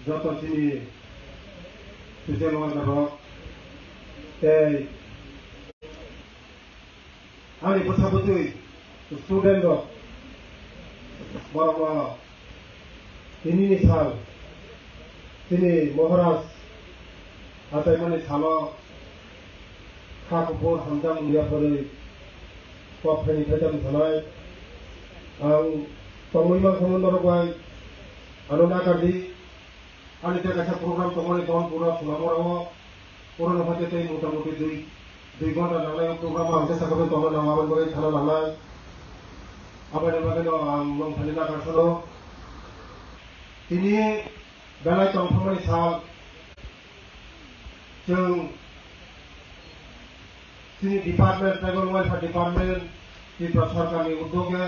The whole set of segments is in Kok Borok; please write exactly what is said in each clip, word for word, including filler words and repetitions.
Joto chini social worker rok tei ani bwsa bwtwi student rok, borok no tini ni sal chini Maharaj achaimani salo kha kuphur hamjak wngya pharwi kok phaini phaijak wngthanai. Ang tongwi mankha norok bai ano nakardi. Ani tei kaisa program tongmani don pura Solamora o. Oro no hwnkhe tei mota moti dui, dui ghonta nangnai o program ang jesa khe tongna nango, aboni bagwi thana nangnai. Aboni bagwi no ang nwng thani nakarkha no. Tini belai tongthokmani sal. Chwng chini department, Tribal Welfare Department, Tripura Sarkarni udyoge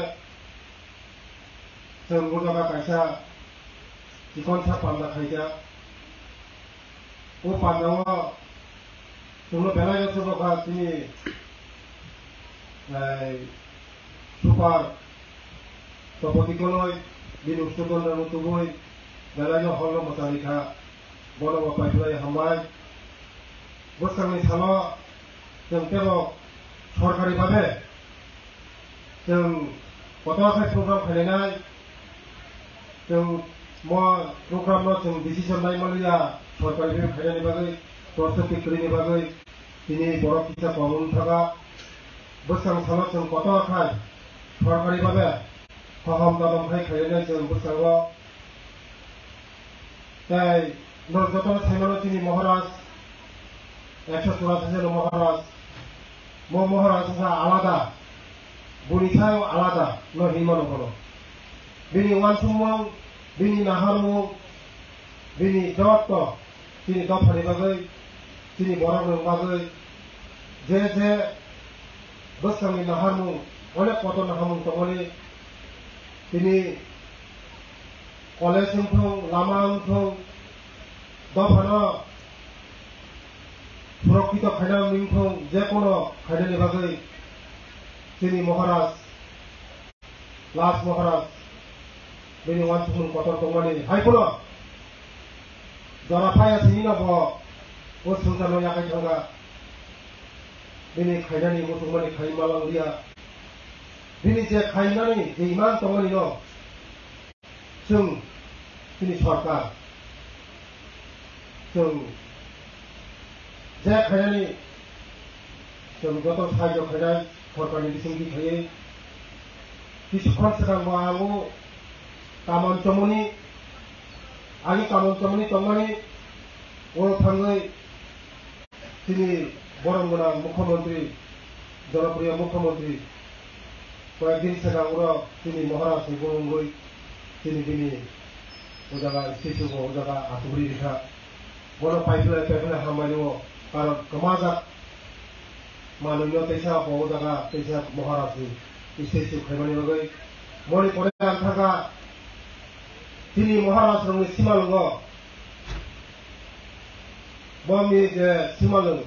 chwng o jaga kaisa chikonsa panda khaijak. O pandao chwngno belai no chubakha chini, eh, super Topoti Koloi, bini ustugonrano tubui, belai no hol no mwchangwi kha. Bono bo paiphlai hambai. Bwskangni salo chwng teibo sorkari babe chwng kotor khe program khainai. Chwng mo program no chwng decision nai manliya sorkari babe khainani bagwi, prostuti kwrwini bagwi. Tini borok kisa kobong thaka. Bwskang salo chwng kotor khai sorkari babe kaham tadom khai khainai chwng bwskango. Tei norok jotono saimano chini Maharaj, ekso churasi jeno Maharaj. Mo Maharaj wngkha alada, buni sayo alada no hinmano bono. Bini uansukmung, bini naharmung, bini joto chini dophani bagwi, chini borokni bagwi je je bwskangni naharmung, onek kotor naharmung tongmani, tini college wngthung, lama wngthung, dophano surokkito khaina wngthung, je kono khainani bagwi chini Maharaj Last Maharaj, bini uansukmung kotor tongmani hai phano jora phaiya sini no bo o swngcharno yakai thangkha. Bini khainani muchungmani khai malang liya. Bini je khainani je iman tongmani no chwng chini sorkar, chwng je khainani chwng joto sahajyo khainai sorkarni bisingtwi khaiwi. Kisukhon swkang bo ang o kamon chomoni, ani kamon chomoni tongmani, o thangwi chini borom gwnang mukhyamantri, jonopriyo mukhyamantri, koyek din swkang oro chini Maharaj ni bumungwi chini bini o jaga statue bo o jaga achugwi rikha. Bono paiphlai paiphlai hambai rwo, karon kwmajak manwino teisa bo o jaga teisa Maharaj ni statue khaimani bagwi. Boni pore ang thangkha chini Maharaj rokni simalwngo. Boni je simalwng,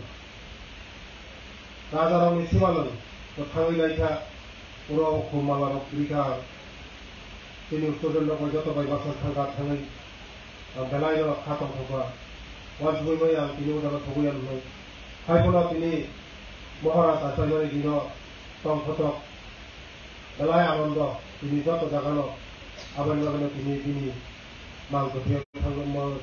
rajarokni simalwng, bo thangwi naikha, uro khum malarok rikha ang. Chini student rok bai joto bai baksa thangkha, thangwi ang belai no kha tongthokha. Uansugwi bai ang tini o jaga thogwi ang nung. Hai phano tini Maharaj achaimani dino tongthotok belai anondo tini joto jaga no. Aboni bagwi no tini bini mang kwthwi thangma.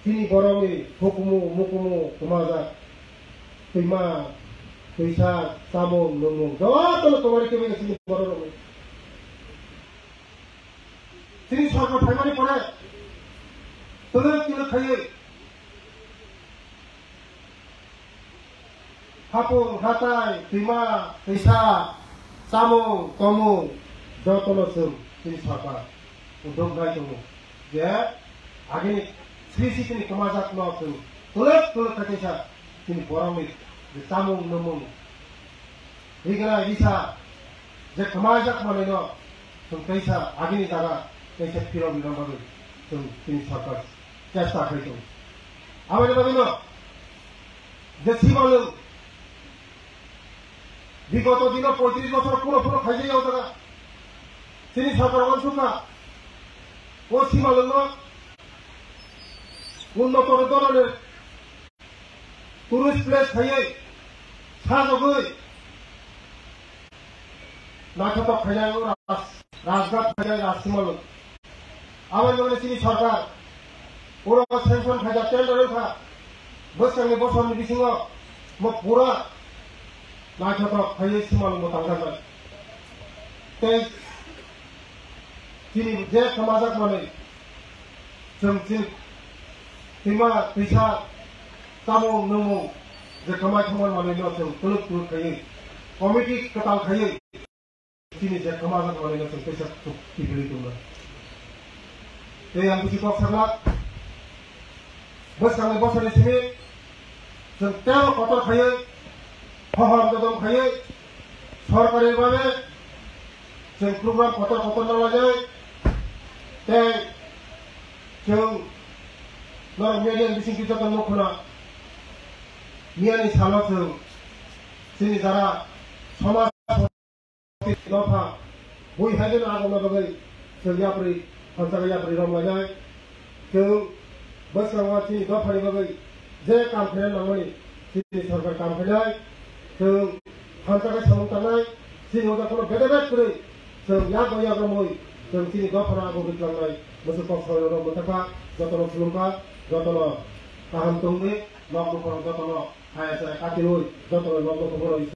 Chini borokni hukumu mukumu kwmajak, twima, twisa, chamung, nwngmung jotono kwmari kwmari chini borok rokni. Chini sorkar phaimani pore twlwk twlwk khaiwi hapung, hatai, twima, twisa, chamung, tomung, jotono chwng chini sorkar uddog nai tongo je agini sri sri chini kwmajak no chwng tuluk tuluk khe teisa chini borokni je chamung nwmung, rigna risa je kwmajak manwino chwng teisa agini jaga teisa phirogwi rwna bagwi chwng chini sorkar chesta khai tongo. Aboni bagwino je simalwng bigoto dino poitris bosor phano phano khaijak o jaga. Chini sarkar wansukha, o simalwkno unnoto dhoroner tourist place khaiwi, sajagwi naithotok khainai o raj-, rajghat khainai raj simalwk. Aboni bagwi chini sarkar oro sanction khaijak tender wngkha, bwskangni bosorni bisingo mo pura naithotok khaiwi simalwkbo tangjaknai. Tei chini je kwmajak manwi, chwng chini twima twisa, tamung nungmung, je kwmai thangma manwino chwng kwlwk kwlwk khaiwi, committee kwtal khaiwi, chini je kwmajak manwino chwng teisa tuk tigwi tongna. Tei ang bisi kok sakna, bwskangni bosoni simi chwng tebo kotor khaiwi, hohor dodom khaiwi, sorkari babe chwng program kotor kotor nalainai, tei chwng norok media ni bisingtwi joto nukhuna, miyani salo chwng chini jara somaj dopha bui haino agongna bagwi chwng yapri, thansa yapri romlainai. Chwng bwskango chini dophani bagwi je kam khaina nangmani chini sarkar kam khainai. Chwng thansa khe samung tangnai, chini oda kheno bedebet kwrwi chwng yak bai yak romwi chwng chini dophano agogwi tlangnai. Bwswk kok salrok mwthakha, jotono khulumkha, jotono kaham tongwi, nok nukhorok jotono hai achai katilwi, jotono nok nukhorok